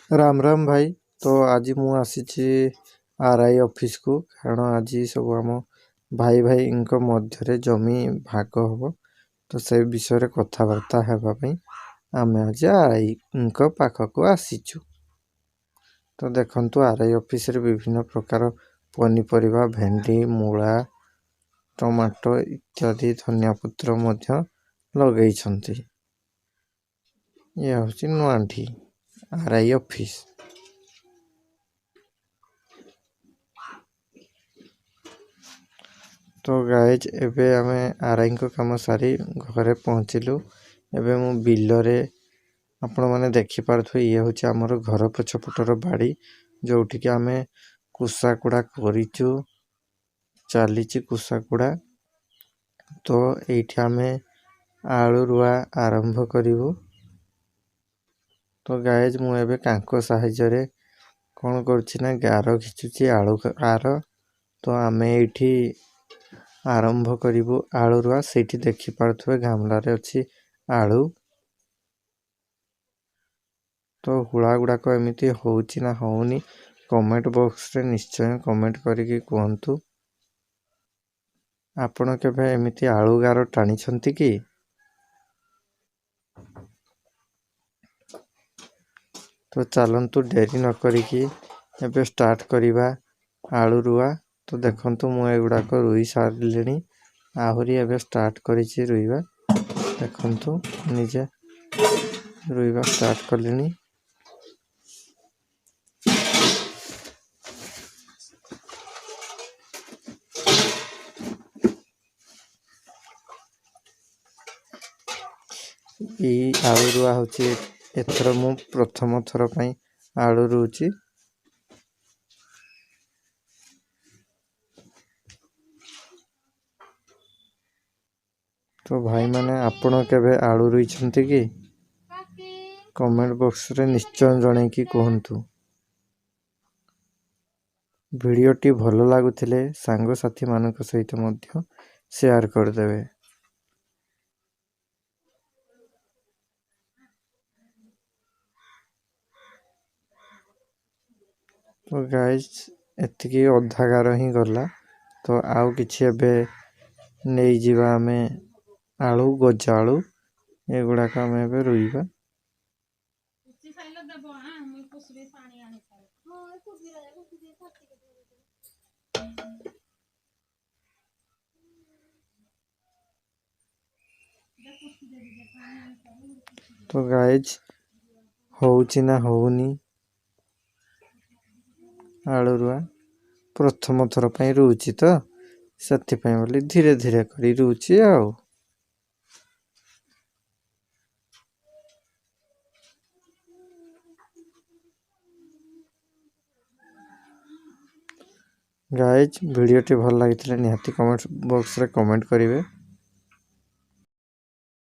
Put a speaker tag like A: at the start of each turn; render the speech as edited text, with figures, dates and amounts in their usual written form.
A: ରାମ ରାମ ଭାଇ। ତ ଆଜି ମୁଁ ଆସିଛି ଆର୍ I ଅଫିସକୁ, କାରଣ ଆଜି ସବୁ ଆମ ଭାଇ ଭାଇଙ୍କ ମଧ୍ୟରେ ଜମି ଭାଗ ହେବ। ତ ସେ ବିଷୟରେ କଥାବାର୍ତ୍ତା ହେବା ପାଇଁ ଆମେ ଆଜି ଆର୍ଆଇଙ୍କ ପାଖକୁ ଆସିଛୁ। ତ ଦେଖନ୍ତୁ, ଆର୍ I ଅଫିସରେ ବିଭିନ୍ନ ପ୍ରକାର ପନିପରିବା, ଭେଣ୍ଡି, ମୂଳା, ଟମାଟୋ ଇତ୍ୟାଦି, ଧନିଆ ପତ୍ର ମଧ୍ୟ ଲଗେଇଛନ୍ତି। ଇଏ ହେଉଛି ନୂଆଣ୍ଠି ଆର୍ I office. ତ ଗାଇଜ୍, ଏବେ ଆମେ ଆର୍ଆଇଙ୍କ କାମ ସାରି ଘରେ ପହଞ୍ଚିଲୁ। ଏବେ ମୁଁ ବିଲରେ, ଆପଣମାନେ ଦେଖିପାରୁଥିବେ, ଇଏ ହେଉଛି ଆମର ଘର ପଛପଟର ବାଡ଼ି, ଯେଉଁଠିକି ଆମେ କୁଷା କୁଡ଼ା କରିଛୁ। ଚାଲିଛି କୁଷା କୁଡ଼ା। ତ ଏଇଠି ଆମେ ଆଳୁ ରୁଆ ଆରମ୍ଭ କରିବୁ। ତ ଗାଇଜ୍, ମୁଁ ଏବେ କାଙ୍କ ସାହାଯ୍ୟରେ କ'ଣ କରୁଛି ନା ଗାର ଖିଚୁଛି ଆଳୁ ଆର। ତ ଆମେ ଏଇଠି ଆରମ୍ଭ କରିବୁ ଆଳୁ ରୁଆ। ସେଇଠି ଦେଖିପାରୁଥିବେ, ଗାମଲାରେ ଅଛି ଆଳୁ। ତ ହୁଳା ଗୁଡ଼ାକ ଏମିତି ହେଉଛି ନା ହେଉନି, କମେଣ୍ଟ ବକ୍ସରେ ନିଶ୍ଚୟ କମେଣ୍ଟ କରିକି କୁହନ୍ତୁ। ଆପଣ କେବେ ଏମିତି ଆଳୁ ଗାର ଟାଣିଛନ୍ତି କି? ତ ଚାଲନ୍ତୁ, ଡେରି ନ କରିକି ଏବେ ଷ୍ଟାର୍ଟ କରିବା ଆଳୁ ରୁଆ। ତ ଦେଖନ୍ତୁ, ମୁଁ ଏଗୁଡ଼ାକ ରୋଇ ସାରିଲିଣି, ଆହୁରି ଏବେ ଷ୍ଟାର୍ଟ କରିଛି ରୋଇବା। ଦେଖନ୍ତୁ, ନିଜେ ରୋଇବା ଷ୍ଟାର୍ଟ କଲିଣି। ଏଇ ଆଳୁ ରୁଆ ହେଉଛି, ଏଥର ମୁଁ ପ୍ରଥମ ଥର ପାଇଁ ଆଳୁ ରୋଉଛି। ତ ଭାଇମାନେ, ଆପଣ କେବେ ଆଳୁ ରୋଇଛନ୍ତି କି? କମେଣ୍ଟ ବକ୍ସରେ ନିଶ୍ଚୟ ଜଣେଇକି କୁହନ୍ତୁ। ଭିଡ଼ିଓଟି ଭଲ ଲାଗୁଥିଲେ ସାଙ୍ଗସାଥିମାନଙ୍କ ସହିତ ମଧ୍ୟ ସେୟାର କରିଦେବେ। ତ ଗାଇଜ୍, ଏତିକି ଅଧା ଗାର ହିଁ ଗଲା। ତ ଆଉ କିଛି ଏବେ ନେଇଯିବା ଆମେ ଆଳୁ, ଗଜା ଆଳୁ, ଏଗୁଡ଼ାକ ଆମେ ଏବେ ରୋଇବା।
B: କୁଚି ସାଇଲେ ଦେବ। ମୁଁ କୁସିବି ପାଣି ଆଣି ସାରେ।
A: ତ ଗାଇଜ୍, ହେଉଛି ନା ହେଉନି ଆଳୁ ରୁଆ? ପ୍ରଥମ ଥର ପାଇଁ ରୋଉଛି, ତ ସେଥିପାଇଁ ବୋଲି ଧୀରେ ଧୀରେ କରି ରୋଉଛି ଆଉ। ଗାଇଜ୍, ଭିଡ଼ିଓଟି ଭଲ ଲାଗିଥିଲେ ନିହାତି କମେଣ୍ଟ ବକ୍ସରେ କମେଣ୍ଟ କରିବେ।